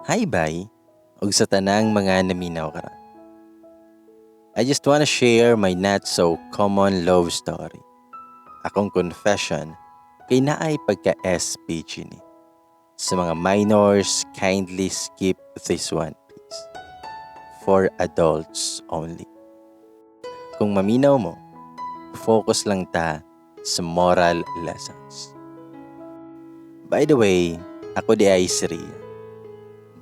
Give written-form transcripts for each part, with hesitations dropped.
Hi, bye, ug sa tanang mga naminaw karon. I just wanna share my not so common love story. Akong confession kay naay pagka SPG ni. Sa mga minors, kindly skip this one, please. For adults only. Kung maminaw mo, focus lang ta sa moral lessons. By the way, ako diay si Ria.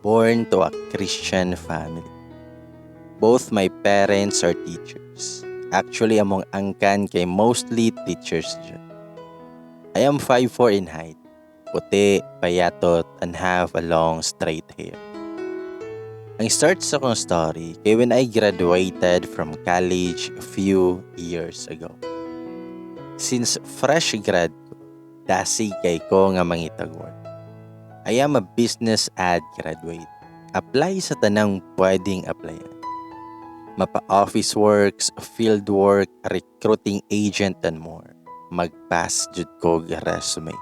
Born to a Christian family. Both my parents are teachers. Actually, among angkan kay mostly teachers jud. I am 5'4" in height. Puti, payatot, and have a long straight hair. Ang start sa akong story kay when I graduated from college a few years ago. Since fresh grad ko, dasig kay ko nga mangitag work. I am a business ad graduate. Apply sa tanang pwedeng applyan. Mapa-office works, field work, recruiting agent, and more. Mag-pass jud ko resume.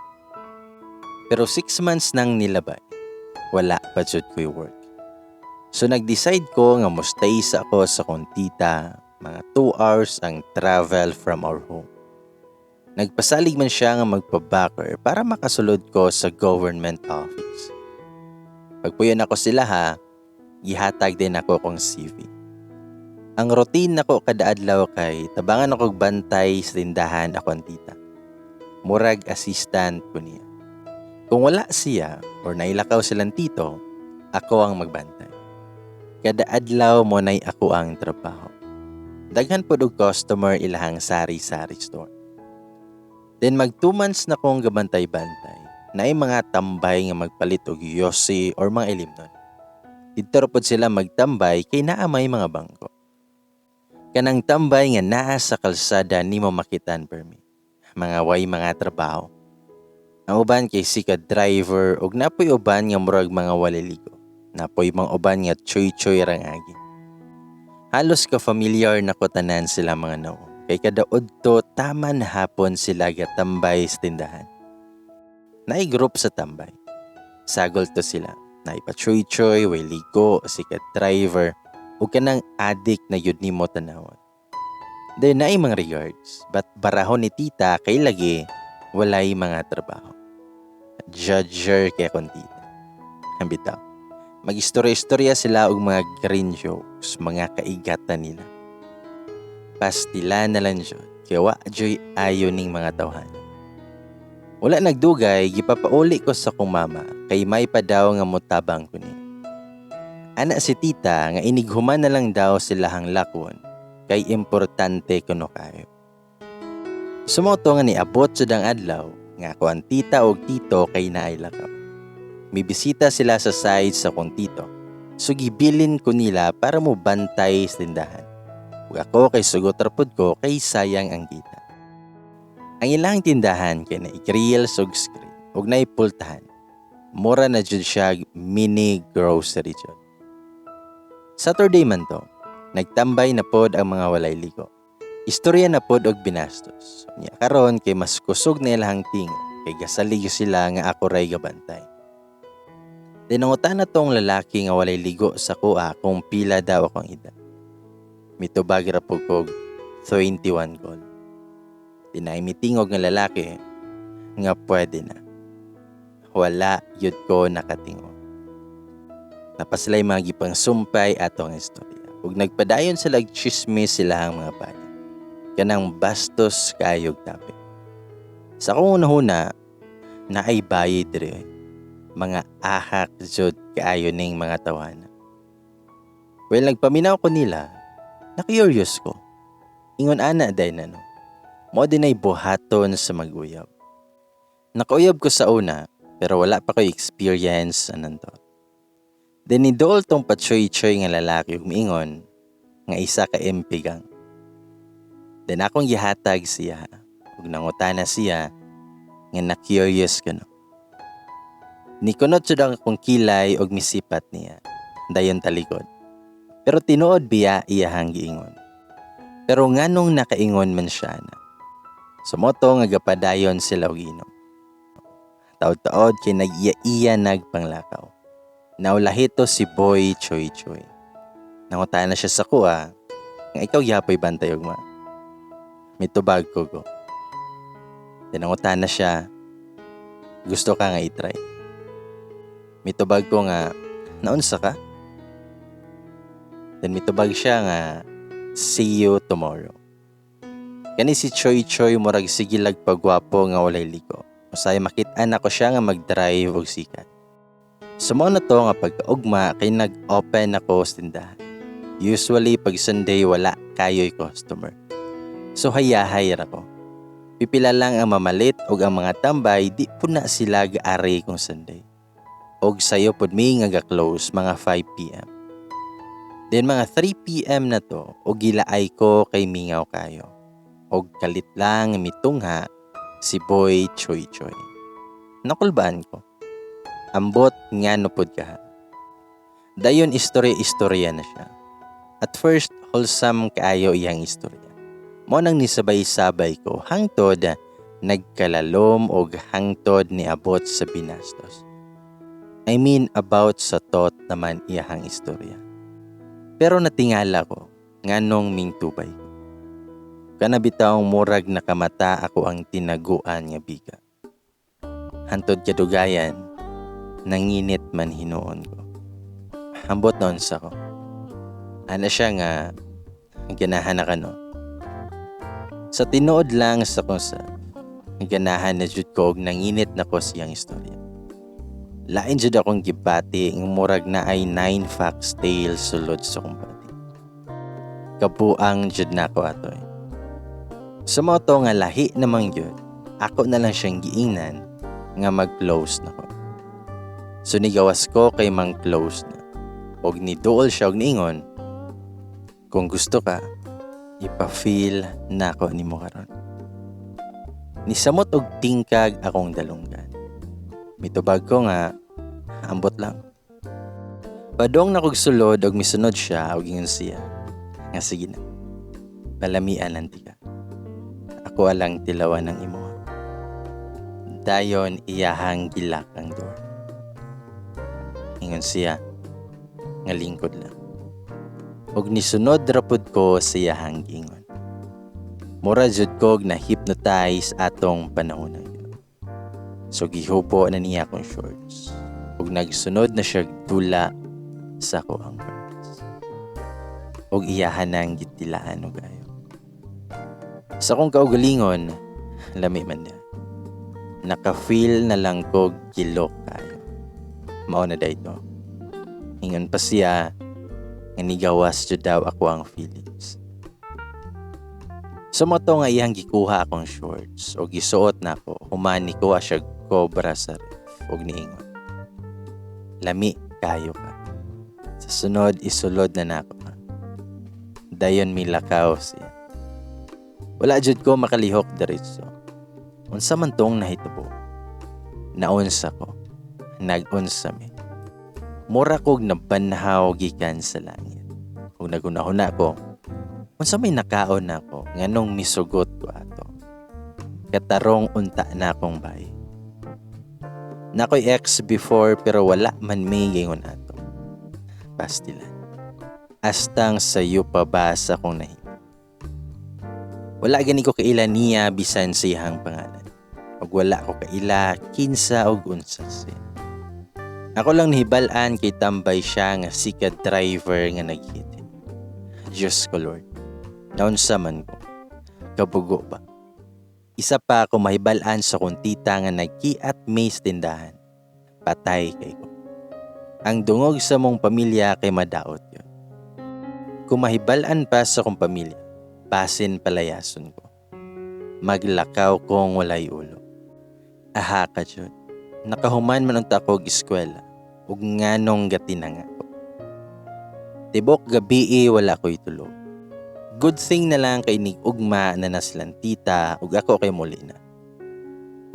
Pero 6 months nang nilabay, wala pa jud ko'y work. So nag-decide ko nga mo stay sa ako sa akong tita, mga 2 hours ang travel from our home. Nagpasalig man siya nga magpa-backer para makasulod ko sa government office. Pagpuyo nako sila ha, gihatag din ako kong CV. Ang routine nako kada adlaw kay tabangan ako og bantay sa tindahan akong tita. Murag assistant ko niya. Kung wala siya or nailakaw silang tito, ako ang magbantay. Kada adlaw mao nay ako ang trabaho. Daghan pod og customer ilahang sari-sari store. Then mag 2 months na kong gabantay-bantay, naay mga tambay nga magpalit og yosi or mga ilimnon. Didto ra pod sila magtambay kay naa may mga bangko. Kanang tambay nga naa sa kalsada nimo makitaan permi. Mga way mga trabaho. Ang uban kay sika driver ug napoy uban nga murag mga walay ligo. Napoy mga uban nga choy-choy rang agi. Halos ka familiar na ko tanan sila mga nawong. Kay kada udto taman hapon sila gatambay sa tindahan. Naay group sa tambay. Sagol to sila. Naay pa choy-choy, way ligo, sikat driver, ug kanang addict na yun nimo tanawon. Then naay mga regards, but barahon ni tita kay lagi walay mga trabaho. Judger kay akong tita. Bitaw. Mag-istorya-istorya sila og mga green jokes, mga kaigatan nila. Pastila na lang jud, kay wa joy ayo ning mga tawhan. Wala nagdugay, gipapauli ko sa akong mama kay may pa daw nga motabang ko niya. Ana si tita nga inighuman na lang daw sila hang lakwon kay importante kuno kayo. So mao to nga niabot sa dang adlaw nga ako ang tita og tito kay naay lakaw. Mibisita sila sa side sa akong tito. So gibilin ko nila para mo bantay sa tindahan. Ug ako kay sugot ra pod ko kay sayang ang kita. Ang ilang tindahan kay naay grills ug screen ug naay pultahan. Mura na jud siya mini grocery jud. Saturday man to, nagtambay na pod ang mga walay ligo. Istorya na pod og binastos. Nya karon kay mas kusog na ilahang tingo kay gasalig sila nga ako ray gabantay. Tinangutan na tong lalaki nga walay ligo sa kuha kung pila daw akong edad. Mitubag ra po kog 21 gol. Tinay mitingog nga lalaki nga pwede na. Wala yun ko nakatingog. Napasilay mga gipang sumpay ato ang istorya. Ug nagpadayon sila chismis sila ang mga bayi. Kanang bastos kayog topic. Sa akong unahuna, naay bayi diri. Mga ahak jud kaayo ning mga tawana. Well, nagpaminaw ko nila, na-curious ko. Ingon ana day na no. Mao din ay buhaton sa mag-uyab. Nakauyab ko sa una, pero wala pa ko experience anan to. Then nidool tong patsoy-choy nga lalaki ug miingon nga isa ka MP gang. Then akong gihatag siya ug nangutana siya nga na-curious ko no. Nikunot jud ang akong kilay og misipat niya. Dayon talikod. Pero tinuod biya iyahang giingon? Pero nganong nakaingon man siya na? So mao to nga gapadayon sila og inom. Taod-taod kay nag-iya-iya nagpanglakaw. Naulahito si Boy Choy Choy. Nangutana siya sa kuha, nga ikaw gyapoy bantay ugma. Mitubag ko go. Then nangutana siya, gusto ka nga i-try? Mitubag ko nga, naunsa ka? Then mitubag siya nga, see you tomorrow. Kani si Choy Choy, murag sige lag pagwapo nga walay liko. Usay makit-an ako siya nga mag-drive og sikat. So mao na to nga pagkaugma kay nag-open ako sa tindahan. Usually pag Sunday wala kayo'y customer. So hayahay ra ko. Pipila lang ang mamalit og ang mga tambay, di po na sila gaari kung Sunday. Og sayo pod mi nga ga-close mga 5 p.m. Then mga 3 p.m. na to og gilaay ko kay mingaw kayo. Og kalit lang mitungha si Boy Choy Choy. Nakulbaan ko. Ambot nga no pod ka. Dayon istorya-istorya na siya. At first, wholesome kaayo iyang istorya. Mo nang nisabay-sabay ko hangtod nagkalalom og hangtod niabot sa binastos. I mean, about sa thought naman iyahang istorya. Pero natingala ko nganong mingtubay ko. Kana bitawng murag nakamata ako ang tinaguan nga biga. Hantod kadugayan, nanginit man hinuon ko. Ambot noon sa ko. Ana siya nga, ganahan na ka, no? Sa tinuod lang sa kong sa, ganahan na jud ko og nanginit na ko siyang istorya. Lain jud akong gibati nga murag na ay nine fox tail sulod sa akong body. Kabuang jud nako atoy. Sa mao to nga lahi namang gyud, ako na lang siyang giingnan nga mag-close na ko. So nigawas ko kay mang close na. Og niduol siya og niingon, kung gusto ka, ipa-feel nako nimo karon. Nisamot og tingkag akong dalunggan. Mitubag ko nga, ambot lang. Padong na kog sulod og misunod siya og ingon siya nga sige na. Palamian lang tika. Ako alang tilawan ng imo. Dayon iyahang gi-lock ang door. Ingon siya nga lingkod lang. Og nisunod ra pud ko sa iyahang giingon. Mura jud kog na hypnotize atong panahon na yun. So gihubo na niya akong shorts. Ug nagsunod na siya dula sa ako ang pants. Ug iyahan nang gitilaan og ayo. Sa akong kaugalingon, lami man niya. Naka-feel na lang ko gilok kayo. Mao na dayto. Ingon pa siya nga nigawas jud daw ako ang feelings. So mao to nga iyang gikuha akong shorts o gisuot na ako human ni kuha siya kobra sa ref og niingon. Lami kayo ka. Sa sunod isulod na nako ka. Dayon milakaw siya. Wala jud ko makalihok diretso. Unsa man tong nahitabo? Naunsa ko. Nag-unsa mi. Mura kog nabanhaw gikan sa langit. Ug naghuna-huna ko, unsa may nakaon nako nganong misugot ko ato? Katarong unta na akong bay. Nakoy ex before pero wala man may gingon ato. Pastilan. Astang sayo pa ba sa akong nahimo. Wala gani ko kaila niya bisan sa iyang pangalan. Ug wala ko kaila kinsa og unsa siya. Ako lang nahibal-an kay tambay siya nga sikat driver nga naghit. Diyos ko Lord, naunsa man ko? Kabugo ba? Isa pa ako mahibal-an sa kong tita nga nagkiat may tindahan. Patay kay ko. Ang dungog sa mong pamilya kay madaot yun. Kung mahibal-an pa sa kong pamilya, basin palayason ko. Maglakaw kong walay ulo. Aha ka jud. Nakahuman man unta ko og eskwela ug nganong gatinanga ko. Tibok gabi wala ko'y tulog. Good thing na lang kay nig-ugma na nasilang tita ug ako kay muli na.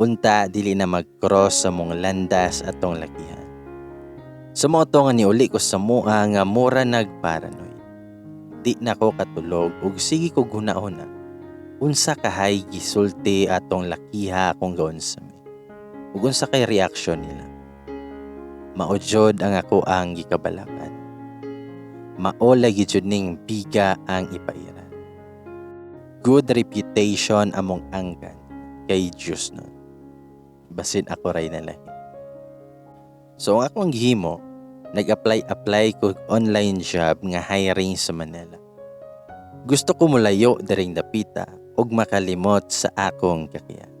Unta dili na mag-cross sa mong landas atong lakihan. Sa mao to nga niuli ko sa mua nga mura nagparanoid. Di na ko katulog ug sige ko huna-huna. Unsa kahay gisulti atong lakiha akong gaon sa mi? Ug unsa kay reaksyon nila? Mao jud ang ako ang gikabalakan. Mao lagi jud ning biga ang ipairan. Good reputation among angkan kay Diyos nun. Basin ako ray nalahi. So ang akong gihimo, nag-apply-apply ko online job nga hiring sa Manila. Gusto ko mulayo diring dapita ug makalimot sa akong kakiyan.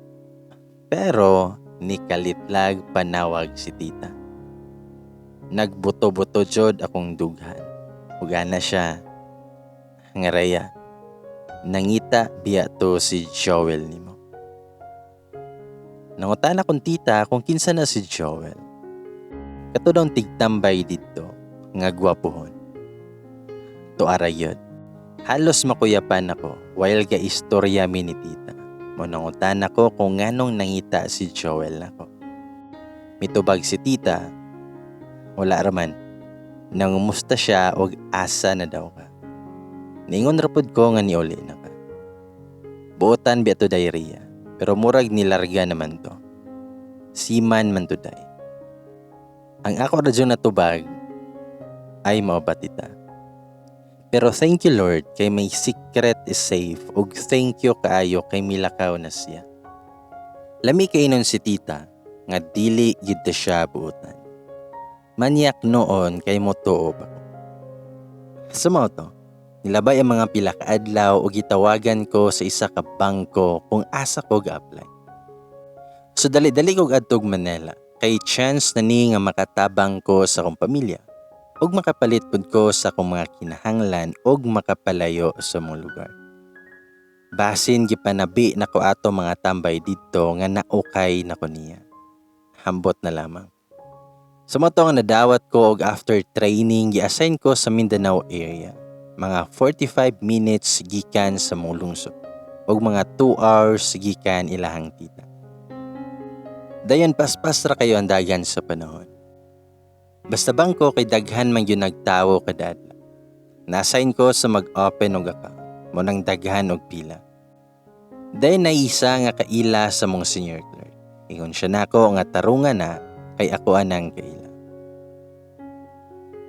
Pero nikalitlag panawag si tita. Nagbuto-buto jud akong dughan. Ug ana siya nga, "Rhea, nangita biya to si Joel nimo." Nangutana kong tita kung kinsa na si Joel. Kato daw tigtambay didto nga gwapohon. Tuara yun. Halos makuyapan ako while ga istorya mi ni tita. Mo nangutana ko kung nganong nangita si Joel nako. Mitubag si tita, wala raman. Nangumusta siya og asa na daw ka. Niingon ra pud ko nga niuli na ka. Buotan biya to diarrhea, pero murag nilarga naman to. Seaman man to day. Ang ako ra jud natubag, "Ay, mao ba, tita? Pero thank you, Lord, kay my secret is safe ug thank you kaayo kay milakaw na siya." Lami kay nun si tita nga dili gyud ta siya buotan. Manyak noon kay motuo pa ko. Sa mao to, nilabay ang mga pila ka adlaw ug gitawagan ko sa isa ka bangko kung asa ko ga-apply. So dali-dali ko adtog Manila kay chance na ni nga makatabang ko sa akong pamilya ug makapalit pud ko sa akong mga kinahanglan ug makapalayo sa mong lugar. Basin gipanabi nako ato mga tambay didto nga naukay nako niya. Hambot na lamang. Sa mao to nga nadawat ko og after training gi-assign ko sa Mindanao area. Mga 45 minutes gikan sa mong lungsod ug mga 2 hours gikan ilahang tita. Dayon paspas ra kayo ang dagan sa panahon. Basta bangko kay daghan man gyud nagtawo kada adlaw. Na-assign ko sa mag-open og account, mao nang daghan og pila. Dayon naisa nga kaila sa mong senior clerk. Ingon siya nako nga tarungan na kay ako anang kaila.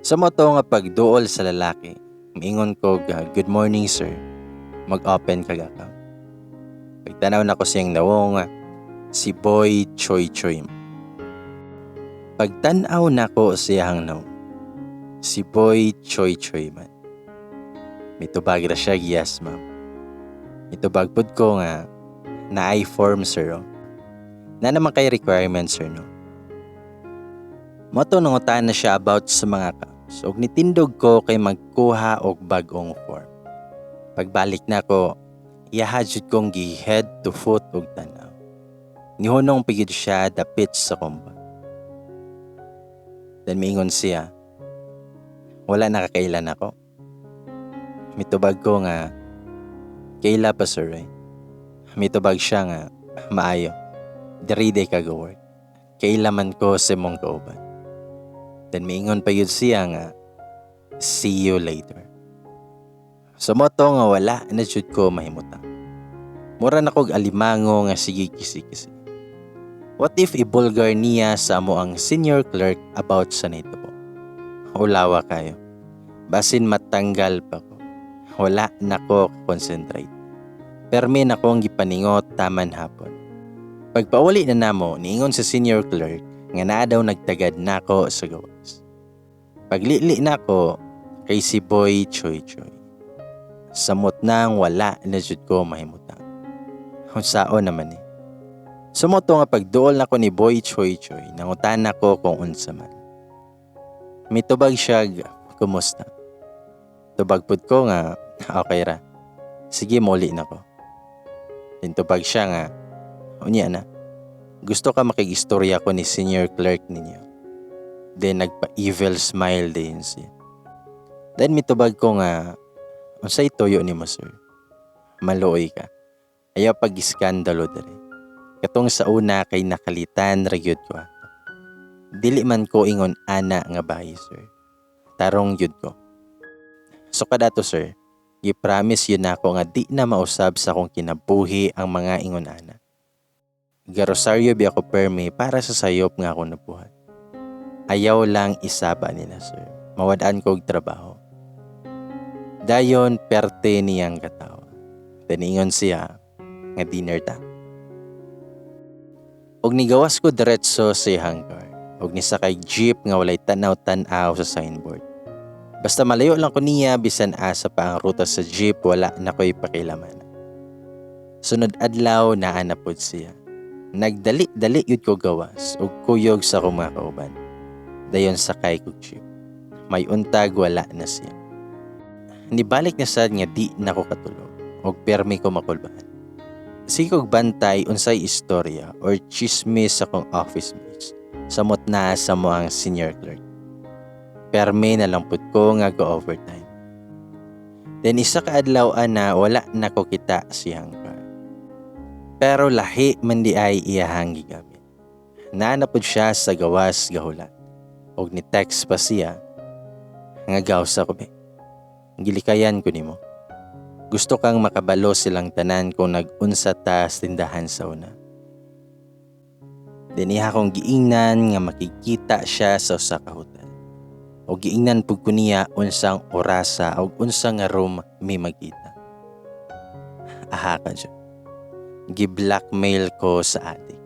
Sa mao to nga pagduol sa lalaki, miingon ko, "Good morning, sir. Mag-open kag account." Pagtanaw nako siyang nawong, si Boy Choy Choy. Pagtanaw nako siyang nawong, si Boy Choy Choy man. Mitubag ra siya, "Yes, ma'am." Mitubag pud ko nga, "Naay form, sir, oh. Na naman kay requirement, sir, no?" Mao to nangutan na siya about sa mga accounts. Ug nitindog ko kay magkuha og bag-ong form. Pagbalik nako, iyaha jud kong gi head to foot og tan-aw. Nihunong pa gyud siya dapit sa compound. Then miingon siya, "Wala nakakailan ako." Mitubag ko nga, "Kaila pa, sir, eh." Mitubag siya nga, "Maayo. Diri day ka go work. Kaila man ko sa imong kauban." Then miingon pa yun siya nga, "See you later." So mao to nga wala na jud ko mahimutang. Mura na kog alimango nga sige kisi-kisi. What if ibulgar niya sa amo ang senior clerk about sa nahitabo? Ulawa kayo. Basin matanggal pa ko. Wala na ko concentrate. Permi na kong gipaningot taman hapon. Pagpauli na namo, niingon sa senior clerk nga naa daw nagtagad nako sa gawas. Paglili nako kay si Boy Choy Choy. Samot nang wala na jud ko mahimutang. Unsaon naman eh. Sa mao to nga pagduol nako ni Boy Choy Choy, nangutan nako kung unsa man. Mitubag siya, "Kumusta?" Tubag pud ko nga, "Okay ra. Sige, muli na ko." Tubag siya nga, "Unya na. Gusto ka makig-istorya ko ni senior clerk ninyo?" Then nagpa-evil smile din siya. Then mitubag ko nga, "Unsay tuyo nimo, sir? Maluoy ka. Ayaw pag-iskandalo diri. Katong sa una kay nakalitan ra gyud ko ato. Dili man ko ingon ana nga bahay, sir. Tarong gyud ko. So kadato, sir, gi-promise yun nako nga di na mausab sa akong kinabuhi ang mga ingon ana. Garosaryo biya ko permi para sa sayop nga akong nabuhat. Ayaw lang isaba nila, sir. Mawad-an ko og trabaho. Dayon perte niyang katawa. Then siya nga dinner ta. Og nigawas ko diretso sa iyang car. Og nisakay jeep nga walay tanaw-tanaw sa signboard. Basta malayo lang ko niya, bisan asa pa ang ruta sa jeep, wala na ko'y pakialaman. Sunod adlaw, naa na pod siya. Nagdali-dali yud ko gawas ug kuyog sa akong mga kauban. Dayon sakay kog jeep. May untag, wala na siya. Nibalik na sad nga di na ko katulog ug permi ko makulbaan. Sige kog bantay unsay istorya or chismis sa akong office mates. Samot na sa mo ang senior clerk. Permi na lang pud ko nga go overtime. Then isa ka adlaw ana, wala na ko kita siyang car. Pero lahi man di ay iyahang gigamit. Naa na pud siya sa gawas gahulat. Og ni text pa siya nga gawsa ko be. Gilikayan ko nimo. Gusto kang makabalo silang tanan kung nag-unsa ta sa tindahan sa una. Then iya akong giingnan nga makikita siya sa usa ka hotel. O giingnan pud ko niya unsang orasa o unsa nga room mi magkita. Aha ka dyan. Gi-blackmail ko sa adik.